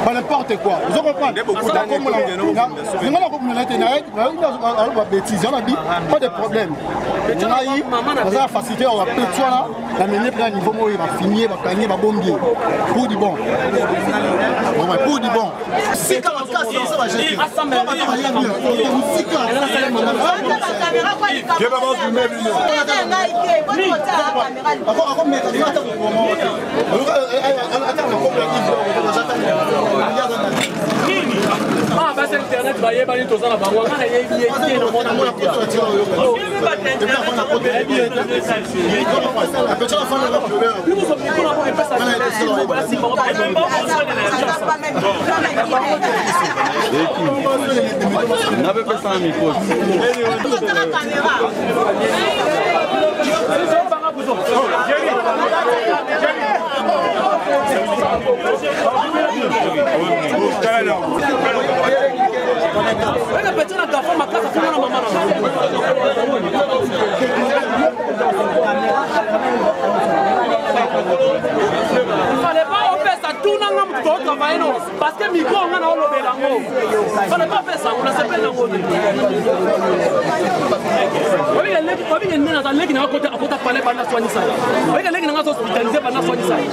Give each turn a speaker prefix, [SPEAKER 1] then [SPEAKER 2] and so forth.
[SPEAKER 1] Ba n'importe quoi, ozo comprendre? Nga nakomona te, aloba bêtise wana bi, pas de problème. Ngai naza na facilité ya bapeti wana, namemi mpe na niveau moko bafinie, bakangi, babombi ye pour du bon, pour du bon. Sika makasi osa bajete mosika.
[SPEAKER 2] Ah, basi internet bayebani, toza na bango. Nga nayebi ye te na mona media.
[SPEAKER 3] Napepesana micro.
[SPEAKER 2] Weka pete na gafa makasi afinga na mama na. Fallait pas opesa tuna nga moto totravaille no, parce que micro nga na olobela yango. Fallait pas opesa yango, nasepeli nango te. Oyike nde naza leki nanga kota akota palais banda swanisa ye. Oyike leki nanga hospitalisé banda swanisa ye.